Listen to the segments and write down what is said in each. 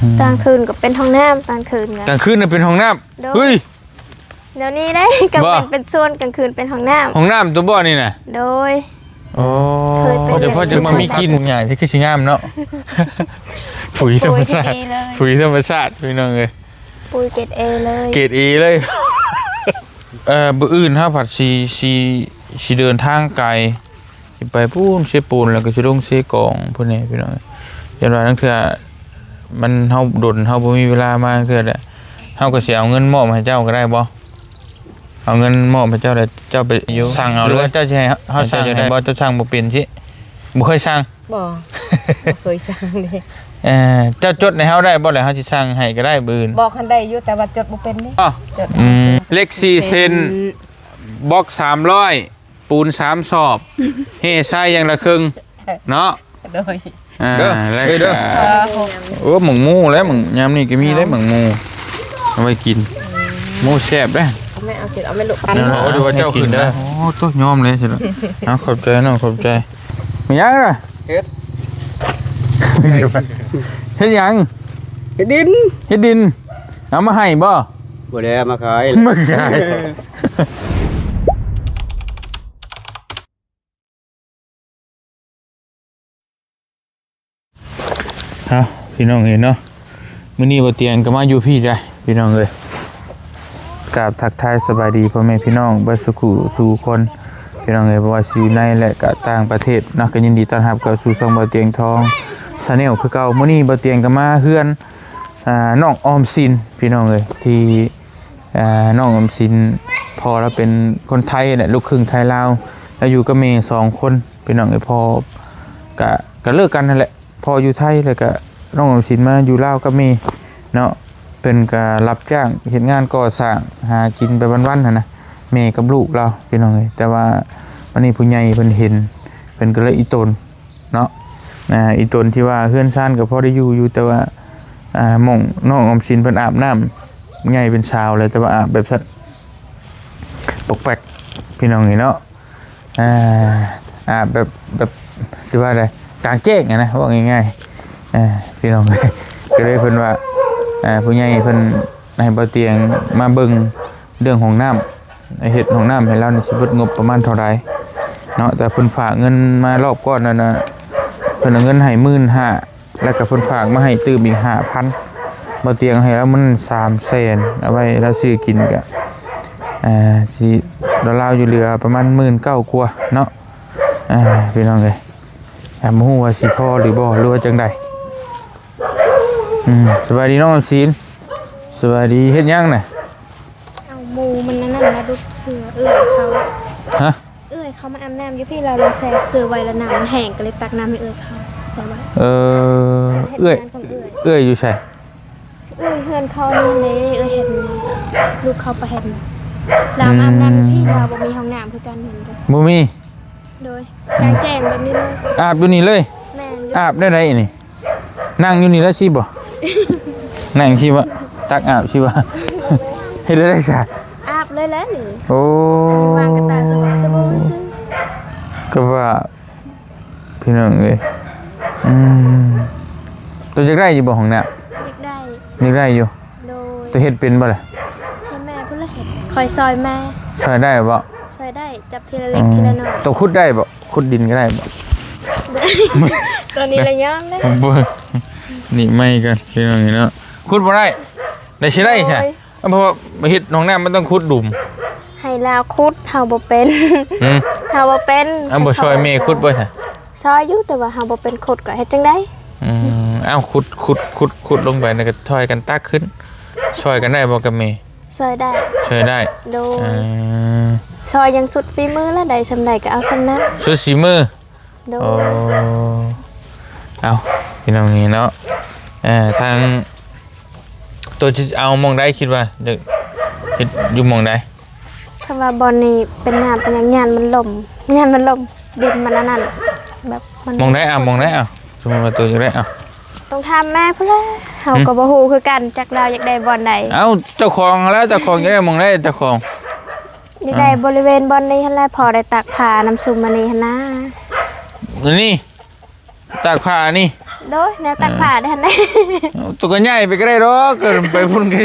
ອືມ ກາງຄືນກໍເປັນຫ້ອງນ້ຳ ກາງຄືນກໍ ກາງຄືນນະເປັນຫ້ອງນ້ຳ. ໂດຍ ເຮີ້ຍ ດຽວນີ້ເດ້ ກາງເວັນເປັນສວນ ກາງຄືນເປັນຫ້ອງນ້ຳ. ຫ້ອງນ້ຳຕົວບໍ່ນີ້ນະ? ໂດຍ ໂອ້ ພໍຈະ ພໍຈະມາມີກິ່ນຫຍ້າ ຄືຊິງາມເນາະ. ປຸຍທຳມະຊາດ ປຸຍທຳມະຊາດ ພີ່ນ້ອງເອີຍ ປຸຍເກຣດເອເລີຍ ເກຣດເອເລີຍ. ເອີ ມື້ອື່ນເຮົາພັດຊິ ຊິ ຊິເດີນທາງໄກ ຊິໄປພຸ້ນເຊໂປນ ແລ້ວກໍຊິລົງເຊກອງພຸ້ນແຫຼະພີ່ນ້ອງ. ຢ້ານວ່າລາງເທື່ອມັນ ເຮົາດົນ ເຮົາບໍ່ມີເວລາມາເທື່ອແຫຼະ ເຮົາກໍຊິເອົາເງິນມອບໃຫ້ເຈົ້າກໍໄດ້ບໍ່? ເອົາເງິນມອບໃຫ້ເຈົ້າ ແລ້ວເຈົ້າໄປສັ່ງເອົາ ຫຼືວ່າເຈົ້າຊິໃຫ້ເຮົາສັ່ງໃຫ້ບໍ່? ເຈົ້າສັ່ງບໍ່ເປັນຕິ? ບໍ່ເຄີຍສັ່ງ? ບໍ່ ບໍ່ເຄີຍສັ່ງເດ້. ເອີ ເຈົ້າຈົດໃຫ້ເຮົາໄດ້ບໍ່ ແລ້ວເຮົາຊິສັ່ງໃຫ້ກໍໄດ້ມື້ອື່ນ. ບອກຫັ້ນໄດ້ຢູ່ ແຕ່ວ່າຈົດບໍ່ເປັນເດ້. ອໍ ຈົດ ອືມ ເອົາ ເລກສີ່ເຊັນ ອືມ ບລັອກສາມຮ້ອຍ ປູນສາມສອບ ເຮຊາຍຢ່າງລະເຄິ່ງເນາະ. ໂດຍ ອ່າ ເດີ ແລ້ວ ເດີ ກໍ ໂອ້ ໝາກໝູ່ແຫຼະ ໝາກ ຍາມນີ້ກໍມີເດ້ ເອົາ ໝາກໝູ່ ເອົາໄວ້ກິນ. ໝູ່ແຊບເດ້. ເອົາແມ່ ເອົາຂຶ້ນ ເອົາແມ່ລູກ ເອົາ ເອົາ ເອົາ ເອົາ ເອົາ ເອົາ ເອົາ ເອົາ ໂອ້ ຍົອມເລີຍ. ເອົາ ຂອບໃຈນ້ອງ ຂອບໃຈ. ແມ່ນຫຍັງລະ? ເຮັດ ເຮັດຫຍັງ? ເຮັດດິນ ເຮັດດິນ. ເອົາມາໃຫ້ບໍ່? ບໍ່ໄດ້ເອົາມາຂາຍ ມາຂາຍ. ເອົາ ພີ່ນ້ອງເອີຍເນາະ ມື້ນີ້ບ່າວຕຽງກໍມາຢູ່ພີ້ໄດ໋ພີ່ນ້ອງເອີຍ. ກາບທັກທາຍສະບາຍດີພໍ່ແມ່ພີ່ນ້ອງເບິດສູ່ຜູ້ສູ່ຄົນ ພີ່ນ້ອງເອີຍ ບໍ່ວ່າຊິຢູ່ໃນ ແລະ ກະຕ່າງປະເທດເນາະ ກໍຍິນດີຕ້ອນຮັບເຂົ້າສູ່ຊ່ອງບ່າວຕຽງທອງ Channel ຄືເກົ່າ. ມື້ນີ້ບ່າວຕຽງກໍມາເຮືອນ ອ່າ ນ້ອງອອມສິນ ພີ່ນ້ອງເອີຍ ທີ່ ອ່າ ນ້ອງອອມສິນ ພໍ່ລາວເປັນຄົນໄທແຫຼະ ລູກຄຶ່ງໄທລາວ ລາວຢູ່ກັບແມ່ສອງຄົນ ພີ່ນ້ອງເອີຍ. ພໍ່ກະ ກະເລີກກັນຫັ້ນແຫຼະ ພໍ່ຢູ່ໄທ ແລ້ວກະນ້ອງອອມສິນມາຢູ່ລາວກັບແມ່ເນາະ. ເພິ່ນກະຮັບຈ້າງເຮັດງານກໍ່ສ້າງ ຫາກິນໄປວັນໆຫັ້ນນະ ແມ່ກັບລູກລາວ ພີ່ນ້ອງເອີຍ. ແຕ່ວ່າວັນນີ້ຜູ້ໃຫຍ່ເພິ່ນເຫັນ ເພິ່ນກໍເລີຍອີ່ຕົນ ເນາະ ອ່າ ອີ່ຕົນທີ່ວ່າເຮືອນຊານກໍພໍໄດ້ຢູ່ຢູ່ ແຕ່ວ່າ ອ່າ ໝ່ອງນ້ອງອອມສິນເພິ່ນອາບນ້ຳ ໃຫຍ່ເປັນສາວແລ້ວ ແຕ່ວ່າອາບແບບສັດປອກແປກ ພີ່ນ້ອງເອີຍເນາະ. ອ່າ ອາບແບບ ແບບ ຊິວ່າໃດ ກາງແຈ້ງຫັ້ນນະ ເວົ້າງ່າຍໆ ອ່າ ພີ່ນ້ອງ ກໍເລີຍເພິ່ນວ່າ ອ່າ ຜູ້ໃຫຍ່ເພິ່ນໃຫ້ບ່າວຕຽງມາເບິ່ງເລື່ອງຫ້ອງນ້ຳ ເຮັດຫ້ອງນ້ຳໃຫ້ລາວນີ້ຊິເບິດງົບປະມານເທົ່າໃດເນາະ. ແຕ່ເພິ່ນຝາກເງິນມາລອບກ່ອນນັ້ນນະ ເພິ່ນເອົາເງິນໃຫ້ໝື່ນຫ້າ ແລ້ວກໍເພິ່ນຝາກມາໃຫ້ຕື່ມອີກຫ້າພັນ ບ່າວຕຽງໃຫ້ລາວມັນສາມແສນ ເອົາໄວ້ລາວຊື້ກິນກະ ອ່າ ຊິລາວຢູ່ເຫຼືອປະມານໝື່ນເກົ້າກວ່າເນາະ ອ່າ ພີ່ນ້ອງເອີຍ. ອ່າ ບໍ່ຮູ້ວ່າຊິພໍຫຼືບໍ່ ຫຼືວ່າຈັ່ງໃດ. ອືມ ສະບາຍດີນ້ອງອອມສິນ ສະບາຍດີ. ເຮັດຫຍັງນະ? ເອົາໝູມັນອັນນັ້ນມາດຸດເສື້ອເອື້ອຍເຂົາ. ຮະ? ເອື້ອຍເຂົາມາອາບນ້ຳຢູ່ພີ້ ລາວລະແຊ່ເສື້ອໄວ້ ລະນ້ຳມັນແຫ້ງ ກໍເລີຍຕັກນ້ຳໃຫ້ເອື້ອຍເຂົາໃສ່ໄວ້. ເອີ ເອື້ອຍ ເອື້ອຍຢູ່ໃສ? ເອື້ອຍເຮືອນເຂົານີ້ເດ້ ເອື້ອຍເຫັນລູກເຂົາໄປເຫັນ ລາວມາອາບນ້ຳຢູ່ພີ້ ລາວບໍ່ມີຫ້ອງນ້ຳຄືກັນ ເຫັນບໍ່? ບໍ່ມີ. ໂດຍ ກາງແຈ້ງແບບນີ້ເລີຍ ອາບຢູ່ນີ້ເລີຍ. ແມ່ນ ອາບແນວໃດນີ້? ນັ່ງຢູ່ນີ້ລະຊິບໍ່? ນັ່ງຊິບໍ່? ຕັກອາບຊິບໍ່? ເຮັດໄດ້ຊະ ອາບເລີຍແຫຼະນີ້. ໂອ້ ວາງກະຕ່າງສະບອງສະບູຊື່ ກໍວ່າ ພີ່ນ້ອງເອີຍ ອືມ ໂຕຢາກໄດ້ຢູ່ບໍ່ຫ້ອງນ້ຳ? ຢາກໄດ້ ຢາກໄດ້ຢູ່. ໂດຍ ໂຕເຮັດເປັນບໍ່ລະ? ໃຫ້ແມ່ພຸ້ນລະເຮັດ ຂ້ອຍຊ່ອຍແມ່. ຊ່ອຍໄດ້ບໍ່? ຊ່ອຍໄດ້ ຈັບທີລະເລັກທີລະນ້ອຍ. ໂຕຂຸດໄດ້ບໍ່? ຂຸດດິນກໍໄດ້ບໍ່? ໄດ້ ຕອນນີ້ລະຍອມເດ້. ເບິ່ງ ນີ້ໄມ້ກ່ອນ ພີ່ນ້ອງເນາະ ຂຸດບໍ່ໄດ້ ໄດ້ຊິໄດ້ຊະ. ໂດຍ ເພາະວ່າເຮັດຫ້ອງນ້ຳມັນຕ້ອງຂຸດຫຼຸມ ໃຫ້ລາວຂຸດ ເຮົາບໍ່ເປັນ. ຫືມ ເຮົາບໍ່ເປັນ. ເອົາ ບໍ່ຊ່ອຍແມ່ຂຸດບໍ່ຊະ? ຊ່ອຍຢູ່ ແຕ່ວ່າເຮົາບໍ່ເປັນຂຸດ ກໍເຮັດຈັ່ງໃດ? ອືມ ເອົາ ຂຸດ ຂຸດ ຂຸດ ຂຸດລົງໄປ ແລ້ວກໍຊ່ອຍກັນຕັກຂຶ້ນ. ຊ່ອຍກັນໄດ້ບໍ່ກັບແມ່? ຊ່ອຍໄດ້ ຊ່ອຍໄດ້. ໂດຍ ເອີ ຊ່ອຍຢ່າງສຸດຝີມືລະ ໄດ້ສ່ຳໃດກໍເອົາສ່ຳນັ້ນ ສຸດຝີມື. ໂດຍ ໂອ້ ເອົາ ພີ່ນ້ອງນີ້ເນາະ ເອີ ທາງ ໂຕຊິເອົາໝ່ອງໃດ ຄິດວ່າ ເຮັດຢູ່ໝ່ອງໃດ? ຄັນວ່າບ່ອນນີ້ເປັນນ້ຳເປັນຫຍັງ ຢ້ານມັນລົ້ມ ຢ້ານມັນລົ້ມ ດິນມັນອັນນັ້ນ ແບບມັນ ໝ່ອງໃດ? ເອົາ ໝ່ອງໃດ? ເອົາ ສົມມຸດວ່າໂຕຢາກໄດ້ ເອົາ ຕ້ອງຖາມແມ່ພຸ້ນແຫຼະ ເຮົາ ຫືມ ກໍບໍ່ຮູ້ຄືກັນ ຈັກລາວຢາກໄດ້ບ່ອນໃດ. ເອົ້າ ເຈົ້າຂອງຫັ້ນແຫຼະ ເຈົ້າຂອງຢາກໄດ້ໝ່ອງໃດ ເຈົ້າຂອງ? ຢູ່ໃນ ອືມ ບໍລິເວນບ່ອນນີ້ຫັ້ນແຫຼະ ພໍໄດ້ຕາກຜ້ານຳຊຸມອັນນີ້ຫັ້ນນາ. ອັນນີ້ ຕາກຜ້ານີ້? ໂດຍ ແນວຕາກຜ້າ ເອີ ເດ້ຫັ້ນເດ້ ໂຕກໍໃຫຍ່ໄປກໍໄດ້ດອກ ກໍໄປພຸ້ນກໍ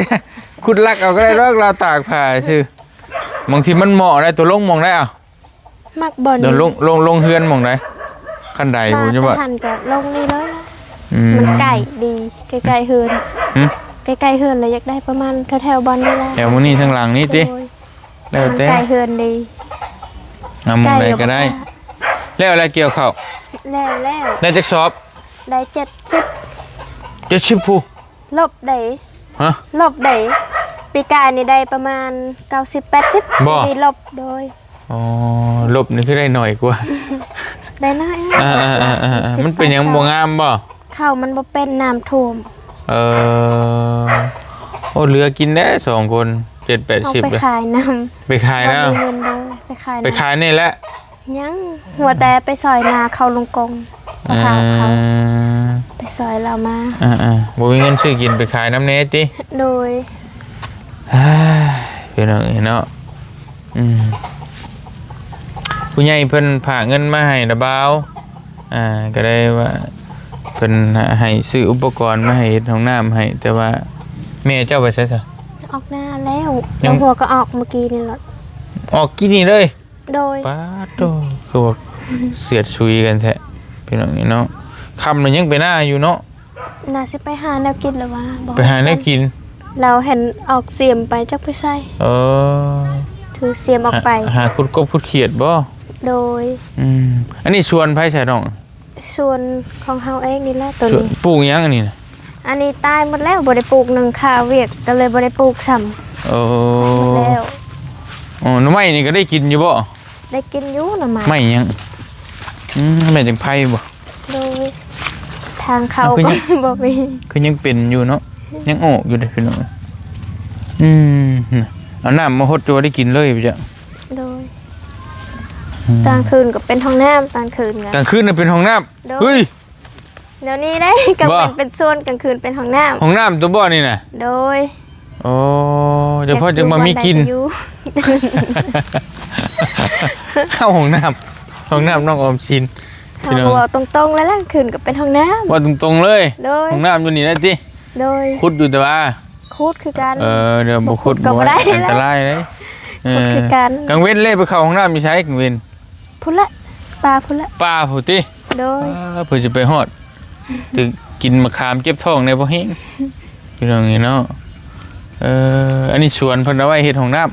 ຂຸດລັກເອົາກໍໄດ້ດອກ ລາວຕາກຜ້າຊື່. ບາງທີມັນເໝາະໄດ໋ ໂຕລົງໝ່ອງໃດເອົາ? ມັກບ່ອນ ໂຕລົງ ລົງ ລົງເຮືອນໝ່ອງໃດ? ຄັນໃດ ມາ ພຸ້ນຢູ່ບໍ່? ແຕ່ຫັ້ນກໍລົງນີ້ເລີຍ ອືມ ມັນໃກ້ດີ ໃກ້ໆເຮືອນ ຫຶ? ໃກ້ໆເຮືອນ ແລ້ວຢາກໄດ້ປະມານແຖວໆບ່ອນນີ້ແຫຼະ ແຖວໝ່ອງນີ້ທາງຫຼັງນີ້ຕິ? ໂດຍ ແລ້ວແຕ່ ໃກ້ເຮືອນດີ ເອົາໝ່ອງໃດກໍໄດ້ ໃກ້ຢູ່ ແລ້ວແລ້ວກ່ຽວເຂົ້າ ແລ້ວແລ້ວ ໄດ້ຈັກສອບ? ໄດ້ເຈັດສິບ ເຈັດສິບຜູ້ ລົບເດ້ ຮະ ລົບເດ້ ປີກາຍນີ້ໄດ້ປະມານເກົ້າສິບ ແປດສິບ ບໍ່? ມີລົບ ໂດຍ ອໍ ລົບນີ້ຄືໄດ້ໜ້ອຍກວ່າ ໄດ້ໜ້ອຍ ອ່າໆໆໆ ມັນເປັນຫຍັງ ບໍ່ງາມບໍ່? ເຂົ້າມັນບໍ່ເປັນ ນ້ຳຖ້ວມ ເອີ ໂອ້ ເຫຼືອກິນແດ່ສອງຄົນ ເຈັດແປດສິບ ເອົາໄປຂາຍນຳ ໄປຂາຍນຳ ບໍ່ມີເງິນໂດຍ ໄປຂາຍນຳ ໄປຂາຍນີ້ແຫຼະ ຍັງ ຫົວແຕ່ໄປຊ່ອຍນາເຂົາ ລຸງກົງ ພໍ່ເຖົ້າເຂົາ ອືມ ໄປຊ່ອຍລາວມາ ອ່າໆ ບໍ່ມີເງິນຊື້ກິນ ໄປຂາຍນຳແດ່ຕິ? ໂດຍ ເອີຍ ພີ່ນ້ອງເອີຍເນາະ ອືມ ຜູ້ໃຫຍ່ເພິ່ນຝາກເງິນມາໃຫ້ລະບ່າວ ອ່າ ກໍໄດ້ວ່າເພິ່ນໃຫ້ຊື້ອຸປະກອນມາໃຫ້ເຮັດຫ້ອງນ້ຳໃຫ້ ແຕ່ວ່າແມ່ເຈົ້າໄປໃສຊະ? ອອກນາແລ້ວ ຍັງ ນ້ອງຫົວກໍອອກມື້ກີ້ນີ້ລະ ອອກກີ້ນີ້ເລີຍ? ໂດຍ ປາດໂທ້ ຄືວ່າສຽດສຸຍກັນແທ້ ພີ່ນ້ອງເອີຍເນາະ ຄ່ຳແລ້ວຍັງໄປນາຢູ່ເນາະ? ໜ້າຊິໄປຫາແນວກິນລະວ່າ ບໍ່ ໄປຫາແນວກິນ ລາວຫັ້ນອອກສຽມໄປ ຈັກໄປໃສ ເອີ ຖືສຽມອອກໄປ ຫາ ຫາຂຸດກົບຂຸດຂຽດບໍ່? ໂດຍ ອືມ ອັນນີ້ສວນໃຜຊະນ້ອງ? ສວນຂອງເຮົາເອງນີ້ແຫຼະ ໂຕນີ້ ສວນ ປູກຫຍັງອັນນີ້ນະ? ອັນນີ້ຕາຍໝົດແລ້ວ ບໍ່ໄດ້ປູກ ໜຶ່ງຄ່າວຽກກໍເລີຍບໍ່ໄດ້ປູກຊ້ຳ ໂອ້ ໝົດແລ້ວ ອໍ ໜໍ່ໄມ້ນີ້ກໍໄດ້ກິນຢູ່ບໍ່? ໄດ້ກິນຢູ່ໜໍ່ໄມ້ ໄມ້ຫຍັງ? ອືມ ໄມ້ຈັກໄພບໍ່? ໂດຍ ທາງເຂົ້າກໍບໍ່ມີ ຄືຍັງເປັນຢູ່ເນາະ ຍັງອອກຢູ່ເດ້ພີ່ນ້ອງ ອືມ ເອົານ້ຳມາຫົດ ຈະໄດ້ກິນເລີຍ ບໍ່ຈັກ ໂດຍ ອືມ ກາງຄືນກໍເປັນຫ້ອງນ້ຳ ກາງຄືນ ກາງຄືນນະເປັນຫ້ອງນ້ຳ ໂດຍ ເຮີ້ຍ ແນວນີ້ເດ້ ກາງເວັນເປັນສວນ ກາງຄືນເປັນຫ້ອງນ້ຳ ຫ້ອງນ້ຳຕົວບໍ່ນີ້ນະ? ໂດຍ ໂອ້ ເຈົ້າພໍ່ຈັ່ງມາມີກິນ ເຮົາຫ້ອງນ້ຳ ຫ້ອງນ້ຳນ້ອງອອມສິນ ເຮົາກໍເວົ້າຕົງໆ ແລ້ວກາງຄືນກໍເປັນຫ້ອງນ້ຳ ເວົ້າຕົງໆ ເລີຍ ໂດຍ ຫ້ອງນ້ຳຢູ່ນີ້ແຫຼະຕິ? ໂດຍ ຂຸດຢູ່ແຕ່ວ່າ ຂຸດຄືກັນ ເອີ ດຽວບໍ່ຂຸດບໍ່ໄດ້ ອັນຕະລາຍເດ້ ເອີ ຂຸດຄືກັນ ກາງເວັນເລີຍໄປເຂົ້າຫ້ອງນ້ຳຢູ່ໃສກາງເວັນ? ພຸ້ນແຫຼະ ປ່າພຸ້ນແຫຼະ ປ່າພຸ້ນຕິ? ໂດຍ ອ່າ ເພື່ອຊິໄປຮອດ ຖືກກິນມະຂາມເຈັບທ້ອງແດ່ບໍ່ແຮງ ພີ່ນ້ອງເອີຍເນາະ ເອີ ອັນນີ້ສວນເພິ່ນເອົາໄວ້ເຮັດຫ້ອງນ້ຳ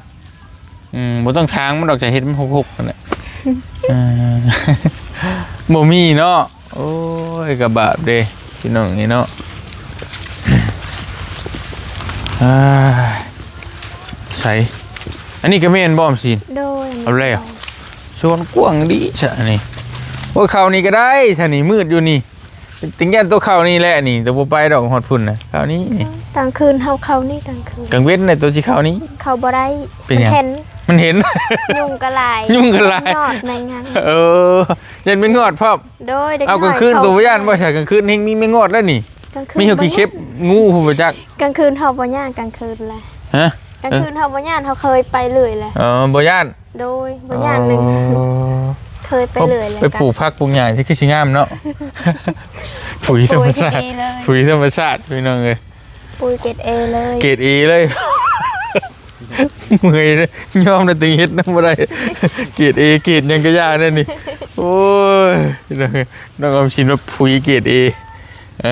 ອືມ ບໍ່ຕ້ອງຖາງມັນດອກ ຈະເຮັດມັນຫົກໆ ນັ້ນແຫຼະ ເອີ ບໍ່ມີເນາະ ໂອ້ຍ ກະບາບເດ້ ພີ່ນ້ອງເອີຍເນາະ ອ່າ ໃສ ອັນນີ້ກະແມ່ນບໍ່ ອອມສິນ? ໂດຍ ເອົາແລ້ວ ສວນກວ້າງດີຊະອັນນີ້ ໂອ້ຍ ເຂົ້ານີ້ກະໄດ້ຊະນີ້ ມືດຢູ່ນີ້ ຈັ່ງຢ້ານໂຕເຂົ້ານີ້ແຫຼະນີ້ ໂຕບໍ່ໄປດອກຮອດພຸ້ນນະ ເຂົ້ານີ້ນີ້ ກາງຄືນເຮົາເຂົ້ານີ້ກາງຄືນ ກາງເວັນນະໂຕຊິເຂົ້ານີ້ ເຂົ້າບໍ່ໄດ້ ເປັນຫຍັງ? ມັນເຫັນ ມັນເຫັນ ຍຸງກະຫຼາຍ ຍຸງກະຫຼາຍ ແມງງອດແມງຫຍັງ ເອີ ຢ້ານແມງງອດພ້ອມ ໂດຍ ເອົາ ກາງຄືນໂຕບໍ່ຢ້ານບໍ່ຊະ? ກາງຄືນແຮງມີແມງງອດແລ້ວນີ້ ມີເຮົາຂີ້ເຂັບ ງູພຸ້ນບໍ່ຈັກ ກາງຄືນເຮົາບໍ່ຢ້ານ ກາງຄືນແຫຼະ ຮະ? ກາງຄືນເຮົາບໍ່ຢ້ານ ເຮົາເຄີຍໄປເລີຍແຫຼະ ເອີ ບໍ່ຢ້ານ ໂດຍ ບໍ່ຢ້ານໜຶ່ງ ເຄີຍໄປເລີຍແຫຼະ ໄປປູກຜັກປູກຫຍ້າ ຄືຊິງາມເນາະ ປຸຍທຳມະຊາດ ປຸຍທຳມະຊາດ ພີ່ນ້ອງເອີຍ ປຸຍເກຣດເອເລີຍ ເກຣດເອເລີຍ ເມື່ອຍເດ້ ຍອມແລ້ວ ແຕ່ເຮັດນຳບໍ່ໄດ້ ເກຣດເອ ເກຣດຫຍັງກະຢ່າແດ່ນີ້ ໂອ້ຍ ນ້ອງອອມສິນວ່າປຸຍເກຣດເອ ເອີ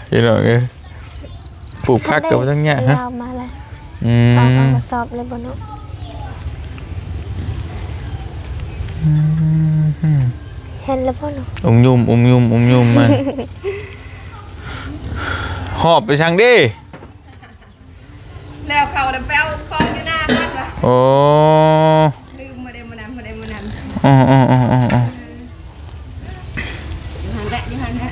ພີ່ນ້ອງເອີຍ ປູກຜັກກໍບໍ່ຕ້ອງຍາກ ຮະ ລາວມາແລ້ວ ອືມ ເອົາ ເອົາກະສອບເລີຍບໍ່ເນາະ ອືມ ເຫັນແລ້ວບໍ່ເນາະ ອຸ້ມຫຍຸ້ມ ອຸ້ມຫຍຸ້ມ ອຸ້ມຫຍຸ້ມມາ ຫອບໄປສັງເດ້ ແລ້ວເຂົາໄປເອົາຂອງຢູ່ໜ້າກ່ອນວ່າ ໂອ້ ລືມ ມື້ໃດມື້ນັ້ນ ມື້ໃດມື້ນັ້ນ ອໍໆໆໆ ຢູ່ຫັ້ນແຫຼະ ຢູ່ຫັ້ນແຫຼະ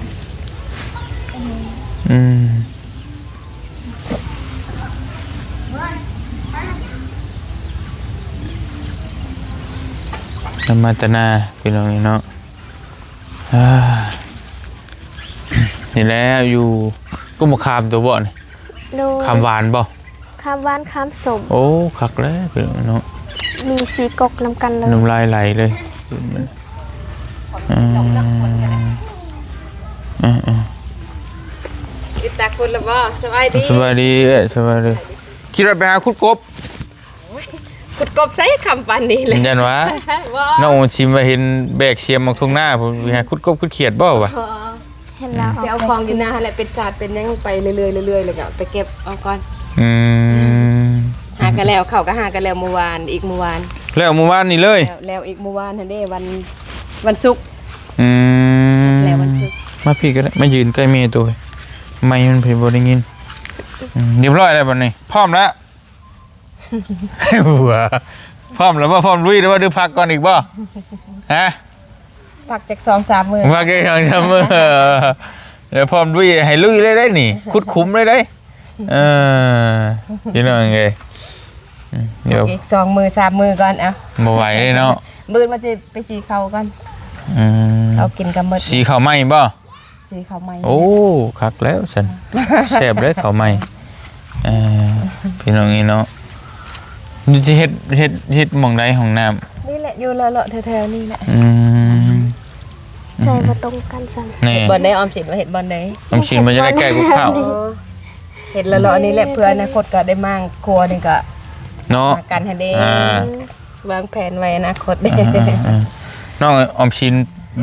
ອືມ ທຳມະດາ ພີ່ນ້ອງເນາະ ອ່າ ນີ້ແຫຼະ ຢູ່ ກົກມະຂາມຕົວບໍ່ນີ້? ໂດຍ ຂາມຫວານບໍ່? ຂາມຫວານ ຂາມສົ້ມ ໂອ້ ຄັກແລ້ວເນາະ ມີສີ່ກົກນຳກັນເລີຍ ນ້ຳລາຍໄຫຼເລີຍ ເອີ ເອີ ເອີ ຕາຄົນລະບໍ່? ສະບາຍດີ ສະບາຍດີ ເອີຍ ສະບາຍດີ. ຄິດວ່າໄປຫາຂຸດກົບ. ຂຸດກົບໃສຄ່ຳປານນີ້ແຫຼະ. ຢ້ານວ່າ ບໍ່ ນ້ອງອອມສິນວ່າເຫັນແບກຊຽມອອກທົ່ງນາພຸ້ນ ໄປຫາຂຸດກົບຂຸດຂຽດບໍ່ວະ? ເຫັນແລ້ວ ໄປເອົາຂອງຢູ່ນາຫັ້ນແຫຼະ ເປັນສາດເປັນຫຍັງໄປເລື້ອຍໆ ເລື້ອຍໆ ແລ້ວກໍໄປເກັບເອົາກ່ອນ. ອືມ ຫາກໍແລ້ວ ເຂົ້າກໍຫາກໍແລ້ວມື້ວານ ອີກມື້ວານ ແລ້ວມື້ວານນີ້ເລີຍ. ແລ້ວ ແລ້ວອີກມື້ວານຫັ້ນເດ້ ວັນ ວັນສຸກ. ອືມ ແລ້ວວັນສຸກ. ມາພີ້ກໍໄດ້ ມາຢືນໃກ້ແມ່ໂຕ ໄມມັນເພິ່ນບໍ່ໄດ້ຍິນ. ອືມ ຮຽບຮ້ອຍແລ້ວບັດນີ້ ພ້ອມແລ້ວ. ຫົວ ພ້ອມແລ້ວບໍ່? ພ້ອມລຸຍແລ້ວບໍ່? ຫຼືພັກກ່ອນອີກບໍ່? ຮະ? ພັກຈັກສອງສາມມື້ ພັກຈັກສອງສາມມື້ ແລ້ວພ້ອມລຸຍ ໃຫ້ລຸຍເລີຍໄດ໋ນີ້ ຂຸດຂຸມເລີຍໄດ໋. ເອີ ພີ່ນ້ອງເອີຍ ອືມ ດຽວອີກສອງມື້ສາມມື້ກ່ອນ. ເອົ້າ ບໍ່ໄຫວເນາະ ມື້ອື່ນວ່າຊິໄປສີເຂົ້າກ່ອນ. ອືມ ເຂົ້າກິນກໍໝົດ ສີເຂົ້າໃໝ່ບໍ່? ສີເຂົ້າໃໝ່. ໂອ້ ຄັກແລ້ວຊັ້ນ ແຊບເລີຍເຂົ້າໃໝ່. ເອີ ພີ່ນ້ອງເອີຍເນາະ ນີ້ຊິເຮັດ ເຮັດ ເຮັດໝ່ອງໃດຫ້ອງນ້ຳ? ນີ້ແຫຼະ ຢູ່ເລາະໆແຖວໆນີ້ແຫຼະ. ອືມ ໃຈບໍ່ຕົງກັນຊັ້ນ. ແນ່ ເຮັດບ່ອນໃດ? ອອມສິນວ່າເຮັດບ່ອນໃດ? ອອມສິນວ່າຈະໄດ້ໃກ້ກັບເຂົາ ເຮັດເລາະໆນີ້ແຫຼະ ເພື່ອອະນາຄົດກໍໄດ້ມ້າງຄົວນີ້ກໍເນາະ ຫາກັນຫັ້ນເດ້. ອ່າ ວາງແຜນໄວ້ອະນາຄົດເດ້. ອ່າໆໆ ນ້ອງອອມສິນ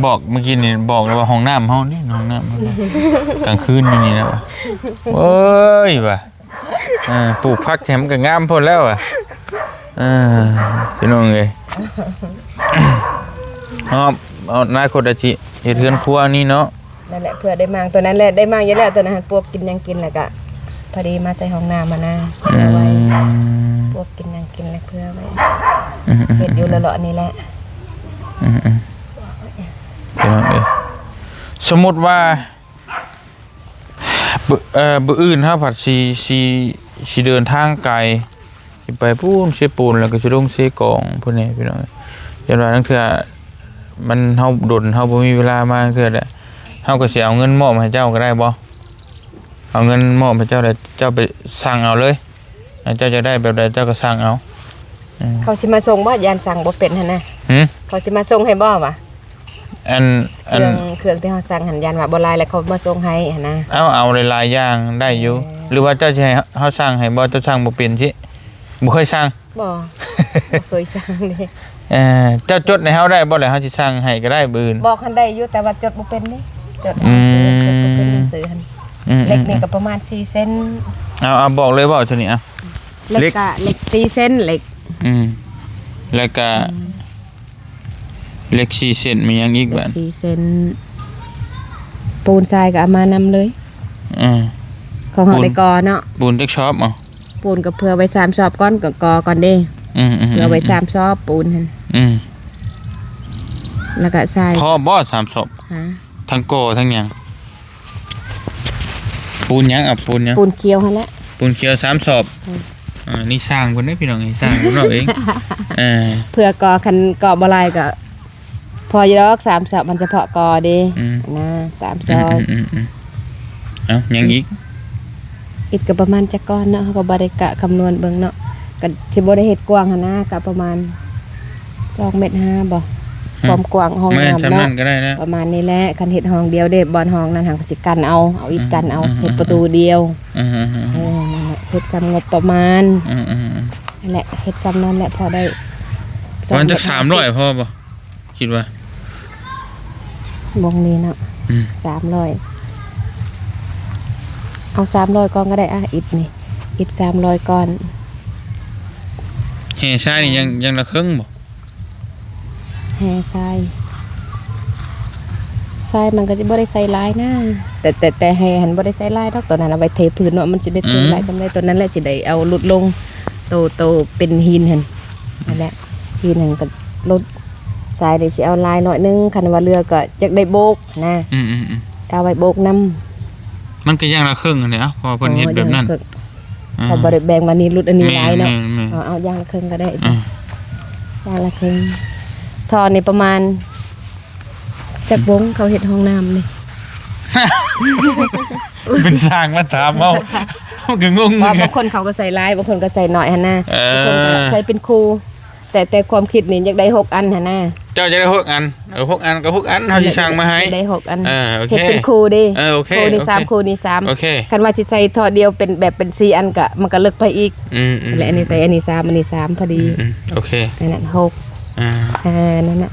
ບອກມື້ກີ້ນີ້ ບອກແລ້ວວ່າຫ້ອງນ້ຳເຮົານີ້ ຫ້ອງນ້ຳເຮົານີ້ ກາງຄືນຢູ່ນີ້ແລ້ວ ເອີຍວ່າ ເອີ ປູກຜັກແຖມກໍງາມໂພດແລ້ວວ່າ. ເອີ ພີ່ນ້ອງເອີຍ ເນາະ ອະນາຄົດອາດຊິເຮັດເຮືອນຄົວນີ້ເນາະ. ນັ້ນແຫຼະ ເພື່ອໄດ້ມ້າງຕົວນັ້ນແຫຼະ ໄດ້ມ້າງຢູ່ແລ້ວ ຕົວນັ້ນຫັ້ນ ປວກກິນຫຍັງກິນ ແລ້ວກະພໍດີມາໃສ່ຫ້ອງນ້ຳຫັ້ນນະ ອືມ ເພື່ອໄວ້ ປວກກິນຫຍັງກິນ ແລ້ວເພື່ອໄວ້ ອືມໆໆ ເຮັດຢູ່ເລາະໆນີ້ແຫຼະ. ອືມໆ ພີ່ນ້ອງເອີຍ ສົມມຸດວ່າ ມື້ ເອີ ມື້ອື່ນເຮົາພັດຊິ ຊິ ຊິເດີນທາງໄກ ຊິໄປພຸ້ນເຊໂປນ ແລ້ວກໍຊິລົງເຊກອງພຸ້ນແຫຼະ ພີ່ນ້ອງ. ຢ້ານວ່າລາງເທື່ອມັນ ເຮົາດົນ ເຮົາບໍ່ມີເວລາມາເທື່ອແຫຼະ ເຮົາກໍຊິເອົາເງິນມອບໃຫ້ເຈົ້າກໍໄດ້ບໍ່? ເອົາເງິນມອບໃຫ້ເຈົ້າ ແລ້ວເຈົ້າໄປສັ່ງເອົາເລີຍ ເຈົ້າຢາກໄດ້ແບບໃດເຈົ້າກໍສັ່ງເອົາ. ອືມ ເຂົາຊິມາສົ່ງບໍ່? ຢ້ານສັ່ງບໍ່ເປັນຫັ້ນນະ. ຫື? ເຂົາຊິມາສົ່ງໃຫ້ບໍ່ວະ? ອັນ ອັນ ເຄື່ອງ ເຄື່ອງທີ່ເຮົາສັ່ງຫັ້ນ ຢ້ານວ່າບໍ່ຫຼາຍ ແລ້ວເຂົາມາສົ່ງໃຫ້ຫັ້ນນະ. ເອົາ ເອົາຫຼາຍໆຢ່າງໄດ້ຢູ່. ເອີ ຫຼືວ່າເຈົ້າຊິໃຫ້ເຮົາສັ່ງໃຫ້ບໍ່? ເຈົ້າສັ່ງບໍ່ເປັນຊິ ບໍ່ເຄີຍສັ່ງ? ບໍ່ ບໍ່ເຄີຍສັ່ງເດ້. ເອີ ເຈົ້າຈົດໃຫ້ເຮົາໄດ້ບໍ່? ແລ້ວເຮົາຊິສັ່ງໃຫ້ກໍໄດ້ມື້ອື່ນ. ບອກຫັ້ນໄດ້ຢູ່ ແຕ່ວ່າຈົດບໍ່ເປັນເດ້ ຈົດ ອືມ ຈົດບໍ່ເປັນໜັງສືຫັ້ນ. ອືມ ເຫຼັກນີ້ກໍປະມານສີ່ເຊັນ. ເອົາ ເອົາ ບອກເລີຍ ເວົ້າເທົ່ານີ້ ເອົາ ເຫຼັກ ເຫຼັກກະ ເຫຼັກສີ່ເຊັນ ເຫຼັກ ອືມ ແລ້ວກະ ອືມ ເຫຼັກສີ່ເຊັນ ມີຫຍັງອີກບາດ? ເຫຼັກສີ່ເຊັນ ປູນຊາຍກໍເອົາມານຳເລີຍ. ເອີ ຂອງເຮົາໄດ້ກໍ່ເນາະ. ປູນຈັກຊອບເອົາ? ປູນກໍເພື່ອໄວ້ສາມຊອບກ່ອນ ກໍກໍ່ກ່ອນເດ້. ອືມໆໆ ເພື່ອໄວ້ສາມຊອບປູນຫັ້ນ. ອືມ ແລ້ວກໍຊາຍ ພໍບໍ່ສາມຊອບ? ຮະ? ທັງກໍ່ທັງຫຍັງ? ປູນຫຍັງ? ເອົາປູນຫຍັງ? ປູນຂຽວຫັ້ນແຫຼະ. ປູນຂຽວສາມຊອບ. ອືມ ອ່າ ນີ້ຊ່າງເພິ່ນເດ້ພີ່ນ້ອງ ນີ້ຊ່າງເພິ່ນເວົ້າເອງ. ເອີ ເພື່ອກໍ່ ຄັນກໍ່ບໍ່ຫຼາຍກໍພໍຢູ່ດອກ ສາມຊອບ ມັນສະເພາະກໍ່ເດ້. ອືມ ນະ ສາມຊອບ. ອືມໆໆໆ ເອົ້າ ຫຍັງອີກ? ອິດກໍປະມານຈັກກ້ອນເນາະ ເຮົາກໍບໍ່ໄດ້ກະຄຳນວນເບິ່ງເນາະ ກໍຊິບໍ່ໄດ້ເຮັດກວ້າງຫັ້ນນະ ກໍປະມານສອງແມັດຫ້າບໍ່? ອືມ ຄວາມກວ້າງຫ້ອງນ້ຳເນາະ ປະມານນີ້ແຫຼະ. ຄັນເຮັດຫ້ອງດຽວເດ້ ບ່ອນຫ້ອງນັ້ນຫັ້ນກໍຊິກັ້ນເອົາ ເອົາອິດກັ້ນເອົາ. ອືມ ເຮັດປະຕູດຽວ. ອືມ ເອີ ນັ້ນແຫຼະ ເຮັດສ່ຳງົບປະມານ. ອືມ ນັ້ນແຫຼະ ເຮັດສ່ຳນັ້ນແຫຼະ ພໍໄດ້. ປະມານຈັກສາມຮ້ອຍພໍບໍ່? ຄິດວ່າ ວົງນີ້ເນາະ. ອືມ ສາມຮ້ອຍ ເອົາສາມຮ້ອຍກ່ອນກໍໄດ້. ອ່ະ ອິດນີ້ ອິດສາມຮ້ອຍກ່ອນ. ແຮ່ຊາຍນີ້ ອືມ ຍັງ ຍັງລະເຄິ່ງບໍ່? ແຮ່ຊາຍ ຊາຍມັນກໍຊິບໍ່ໄດ້ໃສ່ຫຼາຍນະ ແຕ່ ແຕ່ ແຕ່ແຮ່ຫັ້ນບໍ່ໄດ້ໃສ່ຫຼາຍດອກ ຕົວນັ້ນເອົາໄວ້ເທພື້ນເນາະ ມັນຊິໄດ້ເທຫຼາຍ ອືມ ສ່ຳໃດ ຕົວນັ້ນແຫຼະຊິໄດ້ເອົາຫຼຸດລົງ ໂຕ ໂຕເປັນຫີນຫັ້ນ ນັ້ນແຫຼະ ຫີນຫັ້ນກໍຫຼຸດ. ຊາຍນີ້ຊິເອົາຫຼາຍໜ້ອຍໜຶ່ງ ຄັນວ່າເຫຼືອກໍຢາກໄດ້ໂບກນະ. ອືມໆໆ ກໍເອົາໄວ້ໂບກນຳ. ມັນກໍຢ່າງລະເຄິ່ງຫັ້ນແຫຼະ ເພາະວ່າເພິ່ນເຮັດແບບນັ້ນ. ເອີ ຢ່າງລະເຄິ່ງ ອ່າ ເຂົາບໍ່ໄດ້ແບ່ງວ່ານີ້ຫຼຸດອັນນີ້ຫຼາຍເນາະ. ແມ່ນໆໆ ເອີ ເອົາ ເອົາຢ່າງລະເຄິ່ງກໍໄດ້. ອ່າ ເອີ ຢ່າງລະເຄິ່ງ. ທໍ່ນີ້ປະມານຈັກວົງ ເຂົາເຮັດຫ້ອງນ້ຳນີ້? ເປັນຊ່າງມາຖາມເຮົາ ເຮົາກໍງົງ. ວ່າບາງຄົນເຂົາກໍໃສ່ຫຼາຍ ບາງຄົນກໍໃສ່ໜ້ອຍຫັ້ນນະ. ເອີ ບາງຄົນກໍໃສ່ເປັນຄູ່ ແຕ່ ແຕ່ຄວາມຄິດນີ້ຢາກໄດ້ຫົກອັນຫັ້ນນະ. ເຈົ້າຈະໄດ້ຫົກອັນ. ເອີ ຫົກອັນກໍຫົກອັນ ເຮົາຊິສັ່ງມາໃຫ້ ໄດ້ຫົກອັນ. ເອີ ໂອເຄ ເຮັດເປັນຄູ່ເດ້. ເອີ ໂອເຄ ຄູ່ນີ້ ໂອເຄ ສາມຄູ່ນີ້ສາມ. ໂອເຄ ຄັນວ່າຊິໃສ່ທໍ່ດຽວເປັນແບບເປັນສີ່ອັນກໍ ມັນກໍເລິກໄປອີກ. ອືມໆ ແລະ ອັນນີ້ໃສ່ອັນນີ້ສາມ ອັນນີ້ສາມ ພໍດີ. ອືມໆ ໂອເຄ ອັນນັ້ນຫົກ. ອ່າ ເອີ ນັ້ນນະ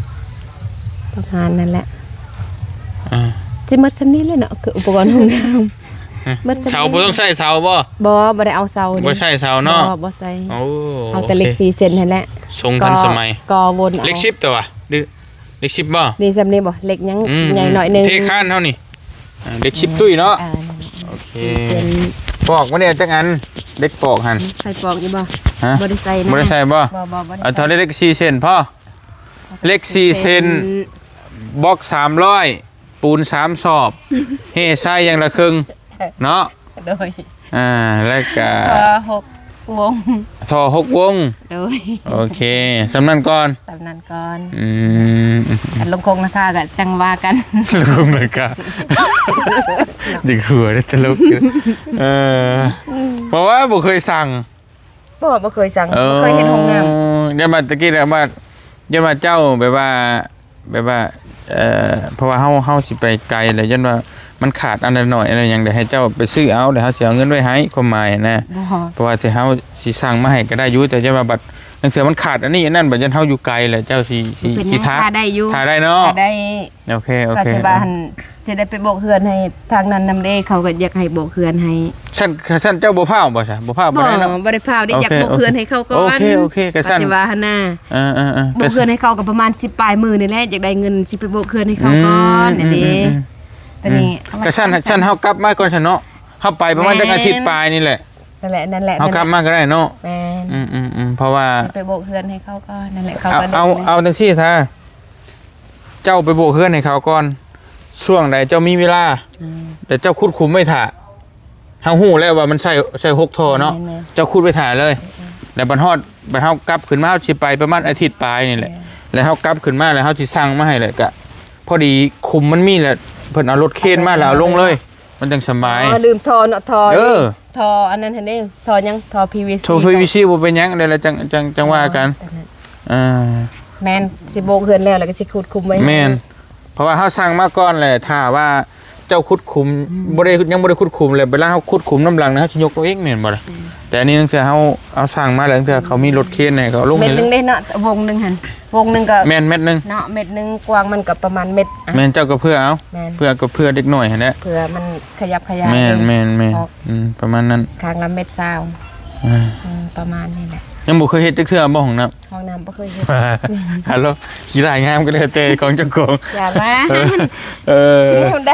ປະມານນັ້ນແຫຼະ. ອ່າ ຊິໝົດສ່ຳນີ້ແຫຼະເນາະ ຄືອຸປະກອນຫ້ອງນ້ຳ. ໝົດສ່ຳນີ້. ເສົາບໍ່ຕ້ອງໃຊ້ເສົາບໍ່? ບໍ່ ບໍ່ໄດ້ເອົາເສົາເດ້. ບໍ່ໃຊ້ເສົາເນາະ? ບໍ່ ບໍ່ໃສ່. ໂອ້ ເອົາແຕ່ເຫຼັກສີ່ເສັ້ນຫັ້ນແຫຼະ. ຊົງທັນສະໄໝ. ກໍວົນເອົາ. ເຫຼັກສິບຕົວະ ຫຼື ເຫຼັກສິບບໍ່? ນີ້ສ່ຳນີ້ບໍ່? ເຫຼັກຍັງ ອືມ ໃຫຍ່ໜ້ອຍໜຶ່ງ. ເທຄານເຮົານີ້ ອ່າ ເຫຼັກສິບຕຸ້ຍເນາະ. ອ່າ ໂອເຄ ເປັນປອກມັນນີ້ຈັກອັນ? ເຫຼັກປອກຫັ້ນ ໃສ່ປອກຢູ່ບໍ່? ຮະ? ບໍ່ໄດ້ໃສ່ນະ. ບໍ່ໄດ້ໃສ່ບໍ່? ບໍ່ ບໍ່ ບໍ່ໄດ້ໃສ່. ເອົາເທົ່າເຫຼັກສີ່ເສັ້ນພໍ. ເຫຼັກສີ່ເສັ້ນ ເສັ້ນ ບລັອກສາມຮ້ອຍ ປູນສາມສອບ ເຮຊາຍຢ່າງລະເຄິ່ງເນາະ. ໂດຍ. ອ່າ ແລ້ວກະທໍ່ຫົກວົງ. ທໍ່ຫົກວົງ. ໂດຍ. ໂອເຄ ສ່ຳນັ້ນກ່ອນ. ສ່ຳນັ້ນກ່ອນ. ອືມ ອັນລົງໂຄງລາຄາກໍຈັ່ງວ່າກັນ. ລົງໂຄງລາຄາ ເນາະ ເດັກຫົວໄດ້ຕະຫຼົກຢູ່. ເອີ ອືມ ເພາະວ່າບໍ່ເຄີຍສັ່ງ. ບໍ່ ບໍ່ເຄີຍສັ່ງ. ເອີ ບໍ່ເຄີຍເຮັດຫ້ອງນ້ຳ. ຢ້ານວ່າຕະກີ້ແຫຼະວ່າ ຢ້ານວ່າເຈົ້າແບບວ່າ ແບບວ່າ ເອີ ເພາະວ່າເຮົາ ເຮົາຊິໄປໄກແລ້ວ ຢ້ານວ່າມັນຂາດອັນໃດໜ້ອຍອັນໃດຫຍັງ ດຽວໃຫ້ເຈົ້າໄປຊື້ເອົາ ດຽວເຮົາຊິເອົາເງິນໄວ້ໃຫ້ ຄວາມໝາຍນະ. ບໍ່ ເພາະວ່າຊິ ເຮົາຊິສັ່ງມາໃຫ້ກໍໄດ້ຢູ່ ແຕ່ຢ້ານວ່າບັດ ລາງເທື່ອມັນຂາດອັນນີ້ອັນນັ້ນ ບັດຢ້ານເຮົາຢູ່ໄກແລ້ວ ເຈົ້າຊິ ຊິ ຊິຖ້າ ຖ້າໄດ້ຢູ່ ຖ້າໄດ້ເນາະ. ຖ້າໄດ້. ໂອເຄ ໂອເຄ ກໍຊິວ່າຫັ້ນ ຊິໄດ້ໄປບອກເຮືອນໃຫ້ທາງນັ້ນນຳເດ້ ເຂົາກໍຢາກໃຫ້ບອກເຮືອນໃຫ້. ຊັ້ນ ຊັ້ນເຈົ້າບໍ່ພ້າວບໍ່ຊະ? ບໍ່ພ້າວບໍ່ໄດ້ເນາະ? ບໍ່ໄດ້ພ້າວເດ້. ໂອເຄ ຢາກບອກເຮືອນໃຫ້ເຂົາກ່ອນ. ໂອເຄ ໂອເຄ ກໍຊັ້ນ ຊິວ່າຫັ້ນນະ. ເອີໆໆ ບອກເຮືອນໃຫ້ເຂົາກໍປະມານສິບປາຍມື້ນີ້ແຫຼະ ຢາກໄດ້ເງິນຊິໄປບອກເຮືອນໃຫ້ເຂົາກ່ອນ. ອືມ ນັ້ນເດ້. ອືມໆໆ ຕອນນີ້ ອືມ ກໍຊັ້ນ ຊັ້ນເຮົາກັບມາກ່ອນຊະເນາະ. ເຮົາໄປປະມານຈັກອາທິດປາຍນີ້ແຫຼະ. ນັ້ນແຫຼະ ນັ້ນແຫຼະ ເຮົາກັບມາກໍໄດ້ເນາະ. ແມ່ນ. ອືມໆໆ ເພາະວ່າຊິໄປບອກເຮືອນໃຫ້ເຂົາກ່ອນ. ນັ້ນແຫຼະ ເຂົາກໍ ເອົາ ເອົາ ເອົາຈັ່ງຊີ້ຊະ. ເຈົ້າໄປໂບກເຮືອນໃຫ້ເຂົາກ່ອນ ຊ່ວງໃດເຈົ້າມີເວລາ ອືມ ແລ້ວເຈົ້າຂຸດຂຸມໄວ້ຖ້າ. ເຮົາຮູ້ແລ້ວວ່າມັນໃຊ້ ໃຊ້ຫົກທໍ່ເນາະ. ແມ່ນໆ ເຈົ້າຂຸດໄວ້ຖ້າເລີຍ. ອືມໆ ແລ້ວບັດຮອດ ບັດເຮົາກັບຂຶ້ນມາ ເຮົາຊິໄປປະມານອາທິດປາຍນີ້ແຫຼະ. ແມ່ນ ແລ້ວເຮົາກັບຂຶ້ນມາແລ້ວ ເຮົາຊິສັ່ງມາໃຫ້ແລ້ວກະ ພໍດີຂຸມມັນມີແລ້ວ ເພິ່ນເອົາລົດເຄນມາແລ້ວເອົາລົງເລີຍ. ມັນຈັ່ງສະບາຍ. ອໍ ລືມທໍ່ເນາະ ທໍ່ ເອີ ນີ້ ທໍ່ອັນນັ້ນຫັ້ນເດ້ ທໍ່ຫຍັງ ທໍ່ ພີວີຊີ ທໍ່ ພີວີຊີ ບໍ່ເປັນຫຍັງ ແລ້ວ ແລ້ວຈັ່ງ ຈັ່ງ ຈັ່ງວ່າກັນ. ອໍ ເອີ ແມ່ນ ຊິໂບກເຮືອນແລ້ວ ແລ້ວກໍຊິຂຸດຂຸມໄວ້. ແມ່ນ ເພາະວ່າເຮົາສັ່ງມາກ່ອນແຫຼະ ຖ້າວ່າເຈົ້າຂຸດຂຸມ ອືມ ບໍ່ໄດ້ ຍັງບໍ່ໄດ້ຂຸດຂຸມ ແລ້ວເວລາເຮົາຂຸດຂຸມນຳຫຼັງນະ ເຮົາຊິຍົກເອົາເອງ ແມ່ນບໍ່ລະ? ອືມ ແຕ່ອັນນີ້ລາງເທື່ອເຮົາເອົາສັ່ງມາ ລາງເທື່ອເຂົາມີລົດເຄນໃຫ້ ເຂົາລົງໃຫ້ເລີຍ. ເມັດໜຶ່ງເດ້ເນາະ ວົງໜຶ່ງຫັ້ນ ວົງໜຶ່ງກໍ ແມ່ນ ເມັດໜຶ່ງເນາະ ເມັດໜຶ່ງ ກວ້າງມັນກໍປະມານເມັດ. ອ່ະ ແມ່ນ ເຈົ້າກໍເພື່ອເອົາ ແມ່ນ ເພື່ອ ກໍເພື່ອເດັກນ້ອຍຫັ້ນແຫຼະ ເພື່ອມັນຂະຫຍັບຂະຫຍາຍ. ແມ່ນໆໆ ອອກ ອືມ ປະມານນັ້ນ ຂ້າງລະເມັດຊາວ. ອ່າ ອືມ ປະມານນີ້ແຫຼະ. ຍັງບໍ່ເຄີຍເຮັດຈັກເທື່ອບໍ່ຫ້ອງນ້ຳ? ຫ້ອງນ້ຳບໍ່ເຄີຍເຮັດ. ຮັລໂຫຼ ຂີ້ຮ້າຍງາມກໍແລ້ວແຕ່ຂອງເຈົ້າຂອງ. ຢ່າມາ ເອີ ເອີ ແນວໃດ?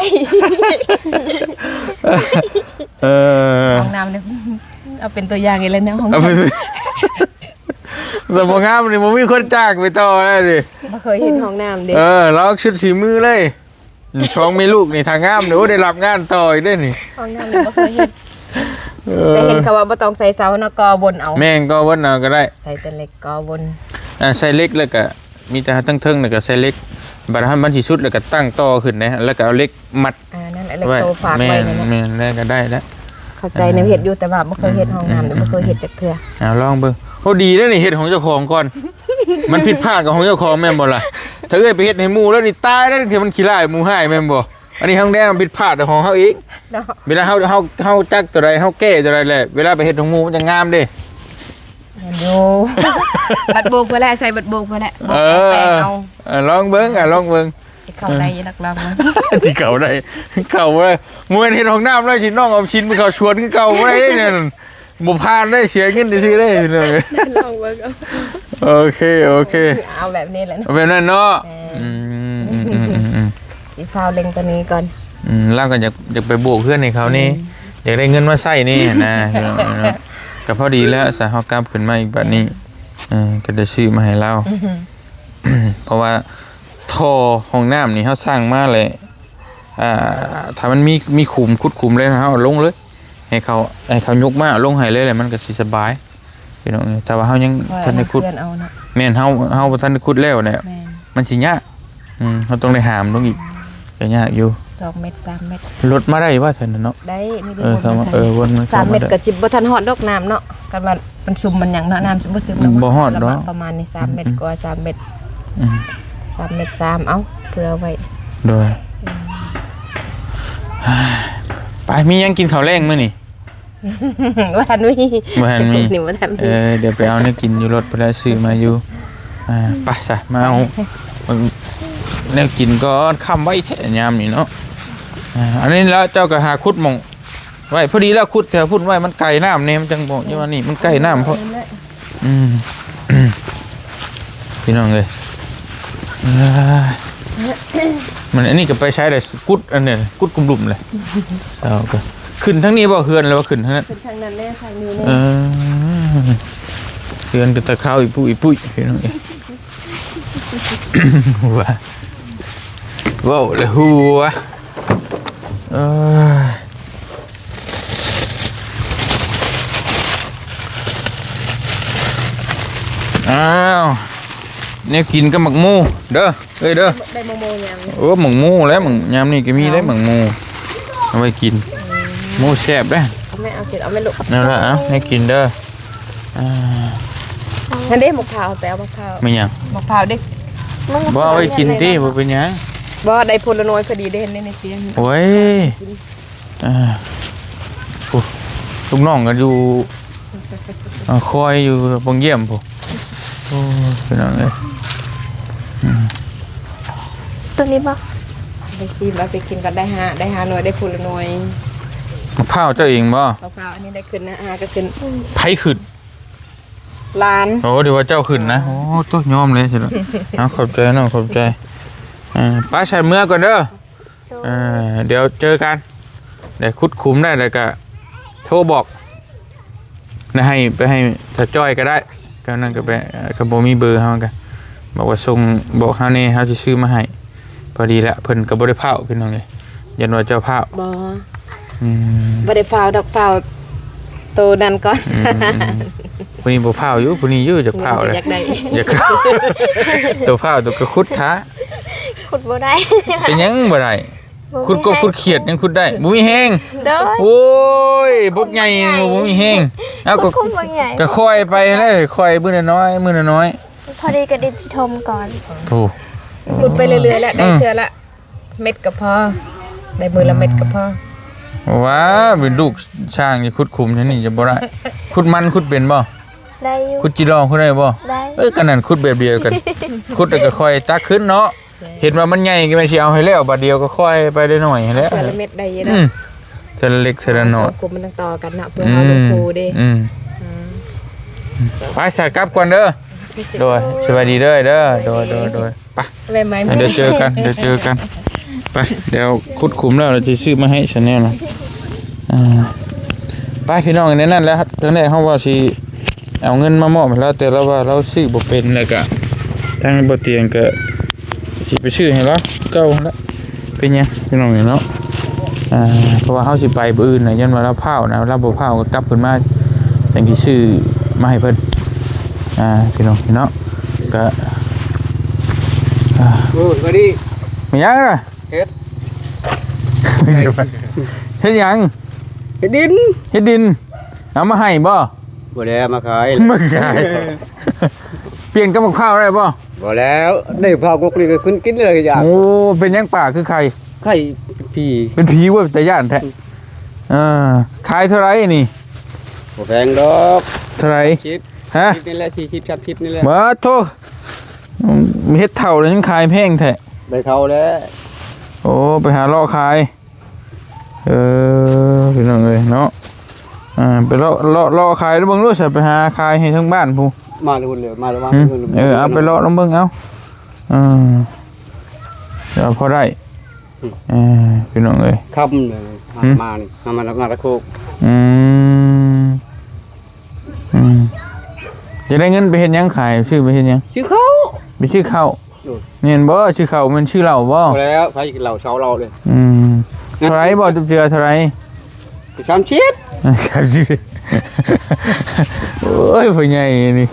ເອີ ຫ້ອງນ້ຳນີ້ ເອົາເປັນຕົວຢ່າງອີກແລ້ວເນາະ ຫ້ອງນ້ຳ ເອົາເປັນ ແຕ່ບໍ່ງາມນີ້ບໍ່ມີຄົນຈ້າງໄປຕໍ່ແລ້ວນີ້. ບໍ່ເຄີຍເຮັດຫ້ອງນ້ຳເດ້. ເອີ ລອງສຸດຝີມືເລີຍ. ສອງແມ່ລູກນີ້ຖ້າງາມນີ້ ໂອ້ ໄດ້ຮັບງານຕໍ່ອີກເດ້ນີ້. ຫ້ອງນ້ຳນີ້ບໍ່ເຄີຍເຮັດ. ເອີ ແຕ່ເຫັນເຂົາວ່າບໍ່ຕ້ອງໃສ່ເສົາເນາະ ກໍ່ວົນເອົາ. ແມ່ນ ກໍ່ວົນເອົາກໍໄດ້ ໃສ່ແຕ່ເຫຼັກກໍ່ວົນ. ອ່າ ໃສ່ເຫຼັກແລ້ວກໍມີແຕ່ທາງເທິງ ແລ້ວກໍໃສ່ເຫຼັກ ບັດມັນຊິສຸດແລ້ວກໍຕັ້ງຕໍ່ຂຶ້ນເດ້ ແລ້ວກໍເອົາເຫຼັກມັດ. ອ່າ ນັ້ນແຫຼະ ເຫຼັກໂຕຝາກໄວ້ນັ້ນແຫຼະ. ແມ່ນໆ ແລ້ວກໍໄດ້ແລ້ວ. ເຂົ້າໃຈແນວເຮັດຢູ່ ແຕ່ວ່າບໍ່ເຄີຍເຮັດຫ້ອງນ້ຳ ອືມໆໆໆ ບໍ່ເຄີຍເຮັດຈັກເທື່ອ. ອ່າ ລອງເບິ່ງ. ໂອ້ ດີເດ້ນີ້ ເຮັດຂອງເຈົ້າຂອງກ່ອນ. ມັນຜິດພາດກັບຂອງເຈົ້າຂອງແມ່ນບໍ່ລະ? ຖ້າເອື້ອຍໄປເຮັດໃຫ້ໝູ່ແລ້ວນີ້ຕາຍແລ້ວ ບາງເທື່ອມັນຂີ້ຮ້າຍໝູ່ຮ້າຍແມ່ນບໍ່? ອັນນີ້ຂອງແດງມັນຜິດພາດຂອງເຮົາເອງເນາະ. ເວລາເຮົາ ເຮົາ ເຮົາຈັກຕົວໃດ ເຮົາແກ້ຕົວໃດແຫຼະ ເວລາໄປເຮັດໃຫ້ໝູ່ມັນຈະງາມເດ້. ແມ່ນຢູ່. ບັດໂບກເພິ່ນແຫຼະ ໃສ່ບັດໂບກເພິ່ນແຫຼະ. ເອີ ໂບກເອົາແປ້ງເອົາ. ເອີ ລອງເບິ່ງ ອ່າ ລອງເບິ່ງ. ຊິເຂົ້າໄດ້ຢູ່ດອກ ລອງເບິ່ງ. ຊິເຂົ້າໄດ້ ເຂົ້າບໍ່ໄດ້. ບໍ່ແມ່ນເຮັດຫ້ອງນ້ຳແລ້ວຊິນ້ອງອອມສິນໄປເຂົ້າສວນຄືເກົ່າບໍ່ໄດ້ເດ້ນັ້ນ. ບໍ່ຜ່ານເດ້ ເສຍເງິນຊື່ໆເດ້ພີ່ນ້ອງ. ລອງເບິ່ງເອົາ. ໂອເຄ ໂອເຄ ເອົາແບບນີ້ແຫຼະເນາະ ເອົາແບບນັ້ນເນາະ. ເອີ ອືມ ອືມໆໆໆ ຊິຟ້າວເລັ່ງຕົວນີ້ກ່ອນ. ອືມ ລາວກໍຢາກ ຢາກໄປໂບກເຮືອນໃຫ້ເຂົານີ້ ອືມ ຢາກໄດ້ເງິນມາໃຊ້ນີ້ຫັ້ນນະ ພີ່ນ້ອງເນາະ. ກໍພໍດີແລ້ວຊະ ເຮົາກັບຂຶ້ນມາອີກບາດນີ້ ເອີ ກໍໄດ້ຊື້ມາໃຫ້ລາວ ອືຮຶ ເພາະວ່າທໍ່ຫ້ອງນ້ຳນີ້ເຮົາສ້າງມາແລ້ວ ອ່າ ຖ້າມັນມີ ມີຂຸມ ຂຸດຂຸມແລ້ວ ເຮົາເອົາລົງເລີຍ ໃຫ້ເຂົາ ໃຫ້ເຂົາຍົກມາເອົາລົງໃຫ້ເລີຍ ແລ້ວມັນກໍຊິສະບາຍ ພີ່ນ້ອງເອີຍ. ແຕ່ວ່າເຮົາຍັງບໍ່ທັນໄດ້ຂຸດ ແມ່ນ ເຮົາ ເຮົາບໍ່ທັນໄດ້ຂຸດແລ້ວແຫຼະ ແມ່ນ ມັນຊິຍາກ. ອືມ ເຮົາຕ້ອງໄດ້ຫາມລົງອີກ ກໍຍາກຢູ່ ສອງແມັດ ສາມແມັດ. ລົດມາໄດ້ບໍ່ຊັ້ນເນາະ? ໄດ້ ມີແຕ່ ເອີ ວົນມາ ເອີ ວົນມາ ສາມແມັດກໍຊິບໍ່ທັນຮອດດອກນ້ຳເນາະ ຄັນວ່າມັນຊຸ່ມມັນຫຍັງເນາະ ນ້ຳຊິບໍ່ຊຶມດອກ. ບໍ່ຮອດດອກ ປະມານນີ້ ສາມແມັດ ອືມ ກວ່າ ສາມແມັດ. ອືມ ສາມເມັດສາມ ເອົາ ເພື່ອໄວ້ ໂດຍ ໄປ ມີຫຍັງກິນເຂົ້າແລງມື້ນີ້? ບໍ່ທັນມີ ບໍ່ທັນມີ ນີ້ບໍ່ທັນມີ ເອີ ດຽວໄປເອົາແນວກິນຢູ່ລົດພຸ້ນແຫຼະ ຊື້ມາຢູ່ ອ່າ ໄປຊະ ມາເອົາ ເບິ່ງແນວກິນກ່ອນ ຄ່ຳໄວແທ້ຍາມນີ້ເນາະ ອ່າ ອັນນີ້ລະເຈົ້າກໍຫາຂຸດໝ່ອງ ໄວ້ ພໍດີແລ້ວ ຂຸດແຖວພຸ້ນໄວ້ ມັນໄກນ້ຳແດ່ ມັນຈັ່ງບໍ່ ຢູ່ອັນນີ້ມັນໃກ້ນ້ຳໂພດ ອືມ ພີ່ນ້ອງເອີຍ ເອີຍ ມັນອັນນີ້ກໍໄປໃສລະ ກຸດອັນນີ້ ກຸດກຸມລຸ່ມເລີຍ ເອົາ ກໍຂຶ້ນທາງນີ້ບໍ່ ເຮືອນ ຫຼືວ່າຂຶ້ນທາງນັ້ນ? ຂຶ້ນທາງນັ້ນແດ່ ທາງນີ້ແດ່ ເອີ ເຮືອນກໍຕາຂາວອີ່ປຸ້ຍ ອີ່ປຸ້ຍ ພີ່ນ້ອງເອີຍ. ຫົວ ເວົ້າແລ້ວຫົວ ເອີ ອ້າວ ແນວກິນກັບໝາກໝູເດີ ເອີຍເດີ ໄດ້ໝາກໝູຍາມນີ້ ໂອ້ ໝາກໝູແຫຼະ ໝາກ ຍາມນີ້ກໍມີເດ້ ເອົາ ໝາກໝູ ເອົາໄວ້ກິນ ອືມ ໝູແຊບເດ້ ເອົາແມ່ ເອົາກິນ ເອົາແມ່ລູກ ນັ້ນລະ ເອົາ ໃຫ້ກິນເດີ. ອ່າ ຫັ້ນເດ້ ໝາກພ້າວ ໄປເອົາໝາກພ້າວ ແມ່ນຫຍັງ? ໝາກພ້າວເດ້ ບໍ່ ເອົາໄວ້ກິນຕິ ບໍ່ເປັນຫຍັງ ບໍ່ ໄດ້ຜົນລະໜ່ວຍພໍດີເດ້ ໃນ ໃນເຕີງ ໂອ້ຍ ອ່າ ໂອ້ ລູກນ້ອງກໍຢູ່ ອ່າ ຄອຍຢູ່ໂຮງຢ້ຽມພຸ້ນ ໂອ້ ພີ່ນ້ອງເອີຍ ອືມ ຕົວນີ້ບໍ່? ໄດ້ຊີມ ເອົາໄປກິນກໍໄດ້ຫ້າ ໄດ້ຫ້າໜ່ວຍ ໄດ້ຜູ້ລະໜ່ວຍ ໝາກພ້າວເຈົ້າເອງບໍ່? ໝາກພ້າວອັນນີ້ໄດ້ຂຶ້ນນະ ຫາກໍຂຶ້ນ ໃຜຂຶ້ນ? ຫຼານ ໂອ້ ຖືວ່າເຈົ້າຂຶ້ນນະ ອ່າ ໂອ້ ໂຕ ຍອມເລີຍຊັ້ນ ເອົາ ຂອບໃຈນ້ອງ ຂອບໃຈ ເອີ ໄປ ຊັ້ນເມືອກ່ອນເດີ ໂດຍ ເອີ ດຽວເຈີກັນ ໄດ້ຂຸດຂຸມໄດ້ແລ້ວກະໂທບອກ ແລ້ວໃຫ້ໄປໃຫ້ຕາຈ້ອຍກໍໄດ້ ກໍນັ້ນກໍໄປ ເອີ ຄັນບໍ່ມີເບີເຮົາກໍບອກວ່າສົ່ງ ບອກເຮົາແດ່ ເຮົາຊິຊື້ມາໃຫ້ ພໍດີແຫຼະ ເພິ່ນກໍບໍ່ໄດ້ພ້າວ ພີ່ນ້ອງເອີຍ ຢ້ານວ່າເຈົ້າພ້າວ ບໍ່ ອືມ ບໍ່ໄດ້ພ້າວດອກ ພ້າວໂຕນັ້ນກ່ອນ ອືມ ຜູ້ນີ້ບໍ່ພ້າວຢູ່ ຜູ້ນີ້ຢູ່ ຢາກພ້າວແຫຼະ ຢາກໄດ້ ຢາກ ໂຕພ້າວ ໂຕກໍຂຸດຖ້າ ຂຸດບໍ່ໄດ້ ເປັນຫຍັງບໍ່ໄດ້? ບໍ່ມີ ຂຸດກົບ ແຮງ ຂຸດຂຽດຍັງຂຸດໄດ້ ບໍ່ມີແຮງ ໂດຍ ໂອ້ຍ ບົກໃຫຍ່ ບໍ່ມີແຮງ ເອົາ ກະ ກະຄ່ອຍໄປແຫຼະ ຄ່ອຍມື້ລະໜ້ອຍ ມື້ລະໜ້ອຍ ພໍດີກະດິນຊິຖົມກ່ອນ ໂອ້ ຂຸດໄປເລື້ອຍໆ ແຫຼະ ໄດ້ເທື່ອລະເມັດກໍພໍ ໄດ້ມື້ລະເມັດກໍພໍ ວ່າເປັນລູກຊ່າງຊິຂຸດຂຸມແນວນີ້ຈະບໍ່ໄດ້ ຂຸດມັນຂຸດເປັນບໍ່? ໄດ້ຢູ່ ຂຸດຈີ່ລໍຂຸດໄດ້ບໍ່? ໄດ້ ເອີ ກະນັ້ນຂຸດແບບດຽວກັນ ຂຸດແລ້ວກໍຄ່ອຍຕັກຂຶ້ນເນາະ ເຫັນວ່າມັນໃຫຍ່ກໍແມ່ນຊິເອົາໃຫ້ແລ້ວ ບາດດຽວກໍຄ່ອຍໄປໄດ້ໜ້ອຍຫັ້ນແຫຼະ ເທື່ອລະເມັດໄດ້ຢູ່ເນາະ ອືມ ເທື່ອລະເລັກເທື່ອລະນ້ອຍ ສອງກຸ່ມມັນຕ້ອງຕໍ່ກັນເນາະ ເພື່ອເຮົາໄດ້ຄູ່ເດ້ ອືມ ອືມ ອືມ ໄປ ສາ ກັບກ່ອນເດີ ໂດຍ ສະບາຍດີເດີ ເດີ ໂດຍ ໂດຍ ໂດຍ ໄປ ໄວ້ໃໝ່ ດຽວເຈີກັນ ດຽວເຈີກັນ ໄປ ດຽວຂຸດຂຸມແລ້ວ ດຽວຊິຊື້ມາໃຫ້ຊາແນວນະ ອ່າ ໄປ ພີ່ນ້ອງ ໃນນັ້ນແຫຼະ ຄັ້ງແລກເຮົາວ່າຊິ ເອົາເງິນມາມອບໃຫ້ລາວ ແຕ່ລາວວ່າລາວຊື້ບໍ່ເປັນ ແລ້ວກະທາງບໍ່ຕຽງກະຊິໄປຊື້ໃຫ້ລາວເກົ່າຫັ້ນລະ ເປັນຫຍັງພີ່ນ້ອງເນາະ ອ່າ ເພາະວ່າເຮົາຊິໄປມື້ອື່ນນະ ຢ້ານວ່າລາວພ້າວນະ ລາວບໍ່ພ້າວກໍກັບຂຶ້ນມາ ຈັ່ງຊິຊື້ມາໃຫ້ເພິ່ນ ອ່າ ພີ່ນ້ອງເນາະ ກະ ອ່າ ໂອ້ຍ ສະບາຍດີ ແມ່ນຫຍັງລະ? ເຮັດ ເຮັດຫຍັງ? ເຮັດດິນ ເຮັດດິນ ເອົາມາໃຫ້ບໍ່? ບໍ່ໄດ້ເອົາມາຂາຍ ມາຂາຍ ປ່ຽນກັບໝາກພ້າວໄດ້ບໍ່? ບໍ່ແລ້ວ ໄດ້ພ້າວກົກນີ້ກໍຂຶ້ນກິນເລີຍຢ່າງ ໂອ້ ເປັນຫຍັງປາຄືໄຂ່? ໄຂ່ເປັນຜີ ເປັນຜີ ໂອ້ຍ ຕາຢ້ານແທ້ ເອີ ຂາຍເທົ່າໃດນີ້? ບໍ່ແພງດອກ ເທົ່າໃດ? ສິບ ຮະ? ສິບນີ້ແຫຼະ ສີ່ສິບ ສາມສິບນີ້ແຫຼະ ບາດໂທ ເຮັດເຖົ້າແລ້ວຍັງຂາຍແພງແທ້ ໄດ້ເຖົ້າແລ້ວ ໂອ້ ໄປຫາເລາະຂາຍ ເອີ ພີ່ນ້ອງເອີຍເນາະ ອ່າ ໄປເລາະ ເລາະ ເລາະຂາຍເບິ່ງດູຊະ ໄປຫາຂາຍໃຫ້ທາງບ້ານພຸ້ນ ມາແຕ່ພຸ້ນເລີຍ ມາແຕ່ບ້ານ ເອີ ເອົາໄປເລາະລອງເບິ່ງເອົາ ເອີ ເອົາພໍໄດ້ ເອີ ພີ່ນ້ອງເອີຍ ຄ່ຳເລີຍ ມານີ້ ມາ ມາຕະໂຄກ ອືມ ອືມ ຈະໄດ້ເງິນໄປເຮັດຫຍັງຂາຍ ຊື້ໄປເຮັດຫຍັງ? ຊື້ເຂົ້າ ໄປຊື້ເຂົ້າ ໂດຍ ແມ່ນບໍ່? ຊື້ເຂົ້າແມ່ນຊື້ເຫຼົ້າບໍ່? ບໍ່ແລ້ວ ໃຜກິນເຫຼົ້າ ເຊົາເຫຼົ້າເລີຍ ອືມ ເທົ່າໃດບໍ່? ເທື່ອເທົ່າໃດ? ສາມສິບ ສາມສິບ ໂອ້ຍ ພໍ່ໃຫຍ່ນີ້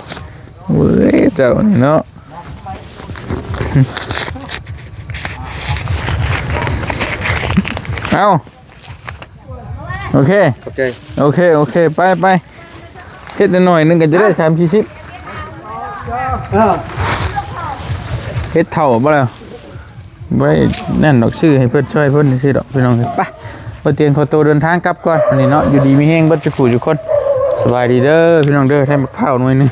ເວີ້ຍ ເຈົ້ານີ້ເນາະ ເອົ້າ ໂອເຄ ຂອບໃຈ ໂອເຄ ໂອເຄ ໄປ ໄປ ເຮັດໜ້ອຍໜຶ່ງກໍຈະໄດ້ສາມສີ່ສິບ ເອີ ເອີ ເຮັດເຖົ້າບໍ່ແລ້ວ ບໍ່ໄດ້ນັ້ນດອກ ຊື້ໃຫ້ເພິ່ນ ຊ່ອຍເພິ່ນຊື່ດອກພີ່ນ້ອງ. ໄປ ບໍ່ຕຽງຂໍໂຕເດີນທາງກັບກ່ອນ ວັນນີ້ເນາະ. ຢູ່ດີມີແຮງເບິດທຸກຜູ້ທຸກຄົນ. ສະບາຍດີເດີພີ່ນ້ອງເດີ. ໄດ້ໝາກພ້າວໜ່ວຍໜຶ່ງ